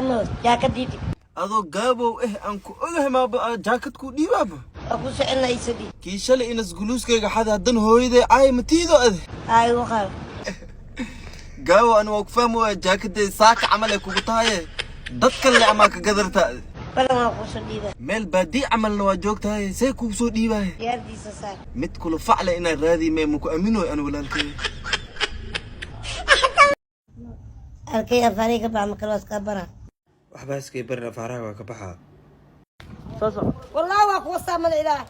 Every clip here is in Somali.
Jaakadiidi. Adoo gaabow aan ku ogahay, maaba jaakad ku dhiibaaba. Waa ku socelna, iisoo dhiib. Kii shalay inas guluuskayga xada, haddan hooyaday caay matiido ade. Aa, igu qaado. Gaabow, ani waa ku fahmi waaya, jaakadee saaka camal ay kugu tahaye, dad kale amaa ka gadarta. Balan, waa kuusoo dhiibaa. Meel baadii camalna waa joogtahay, see kugu soo dhiibaay? Diyaardiisa saar. Mid kula facle inaan raadi mee, maku aminoy an walaalkay. Arkay, afaarey ka bax, makale waa iskaa bara. Waxbaa iskay barin, afaaraha waa ka baxaa. Soo soco. Wallahi waa kuwa saamada ilaah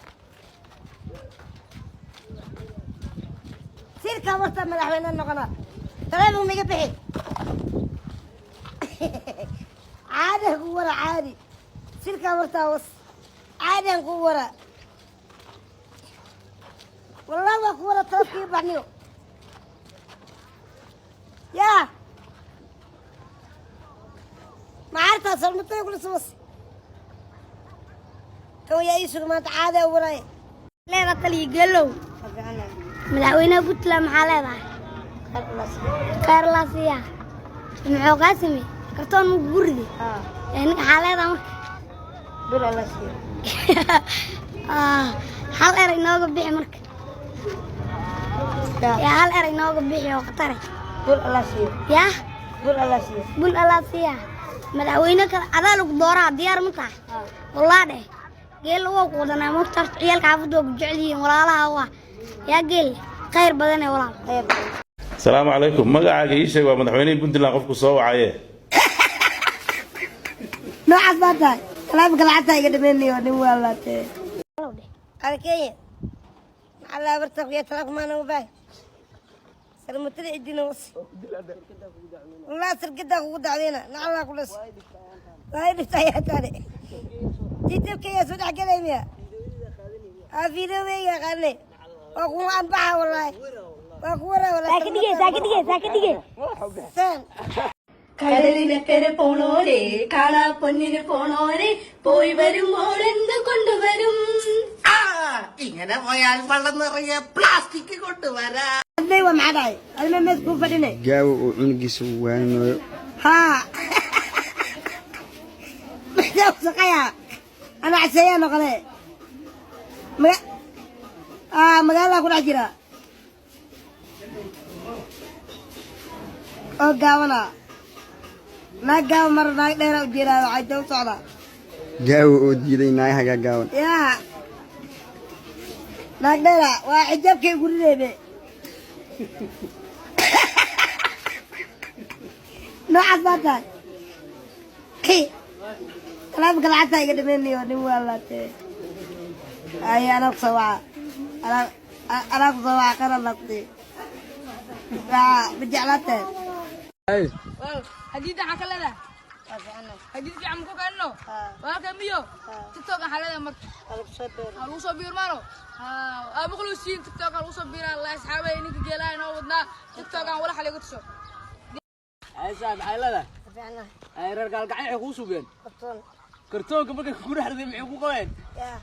sirkaa warta madaxweyne noqona, taleefon miga bixi, caadi ha kugu wara, caadi sirkaa wartaa was caadi han kugu wara. Wallahi waa ku wara, taleefkiga baxniyo yaa macaartaa salmatay kula subas kan yaa ii suga maanta, caadi ha waraay. Leeda taliya Geelow, madaxweynaha Puntland maxaa leedahay? Khayr laa siiya. Muxuu kaa sameeyey? Kartoon ma kugu riday? Ninka maxaa leedahay marka? Bir alla siiyo. Ah, hal eray nooga bixi marka. Yaa, hal eray nooga bixi oo khatare. Bir alla siiyo. Yaa. Bir alla siiyo. Bul allaa siiya. Madaxweyne kale adaa lagu dooraa, diyaar ma tahay? Wallaa dheh, Geella waa ku wadanaa moogta. Horta ciyaalka xaafadda waa ku jecel yihiin, walaalaha waa yaa Geelle khayr badanee walaal. Asalaamu calaykum, magacaaga ii sheeg. Waa madaxweynihii Puntland qofku soo wacaye. Noocaas baa tahay, taleefonka lacagtaa iga dhamaynayo, nin waa laatee. Arkaya, maxaa laa barta kuya taleefon maa nagu baay sarmatada cidina was. Wallah sargadaa kugu dacdayna, nacalaa ku dhas, waa i dhibta ayaa taane titabkaya soo dhex galay miya? Aa, fiidoweyga qaadne, waa kugu anbaxa, wallaahi waa ku waraa wallaahi. Saaka dhige, saaka dhige, saaka dhige. Saan. കടലിനക്കരെ പോണോരെ, കാണാ പൊന്നിന് പോണോരെ, പോയി വരുമ്പോൾ എന്ത് കൊണ്ടുവരും? ഇങ്ങനെ പോയാൽ വെള്ളം നിറയെ പ്ലാസ്റ്റിക് കൊണ്ടുവരാ. Hadlay, waa maxaa dhacay? Adima mees kuu fadhinay. Gaawo oo cunugiisa waaninayo. Haa, maxaa wasaqaya? Ana caseeyaa noqone, maga aa magaalada ku dhex jira oo gaabana, naag gaaban mar naag dheera u jeedaa, waxay daba socdaa. Gaawo oo diiday naagaha gaagaaban. Yaa, naag dheera waa xijaabkay gurideebe. Noocaas baa tahay, taleefonka lacagtaa iga dhamaynayo, nin waa laatee. Ay, anaa kusoo waca, anaa kusoo waca, qaran laabtay waa ma jeclaatee. Hadiida waxaa ka leedahay hadiid fiican ma ku keenno walaalka miyo? TikTok waxaa leedahay marka ha lagu soo biirmaano, aa maqluusiin. TikTok ha lagu soo biiraa la asxaabay, ninka geelaha inoo wadnaa TikTok aan walaxa laga tuso. Aysa, maxay leedahay? Ay, reer Gaalgacyo waxay kuu subeen kartoonka markay kugu dhex riday, maxay ku qabeen?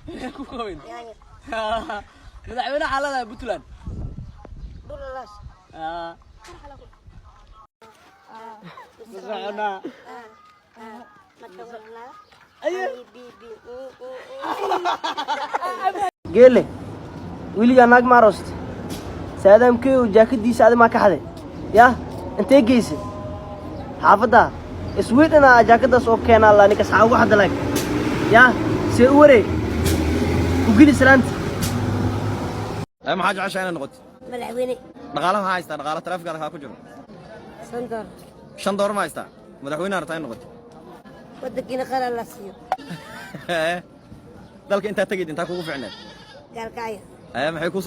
Maxay ku qabeen? Madaxweyne waxaa leedahay Puntland. Ma soconaa? Geele, weligaa naag ma aroosta? Saadaamkeyow, jaakadiisa adi maa ka xaday? Yah, intee geysa xaafadda Swedena jaakadaas oo keenaa laa ninkas xaa ugu xadda laag? Yah, see u wareeg u geli salaanta. Maxaa jeceshaa inaad noqoto? Madaxweyne. Dhaqaalaha maxaa haystaa? Dhaqaala taleefonkaada kaa ku jiro? Sandor. $5 ma haystaa? Madaxweyne rabtaa in noqoto? Wadankiina qaran la siiyo. Dalka intaa tegayd, intaa kugu ficneed? Gaalkacyo. Maxay kuu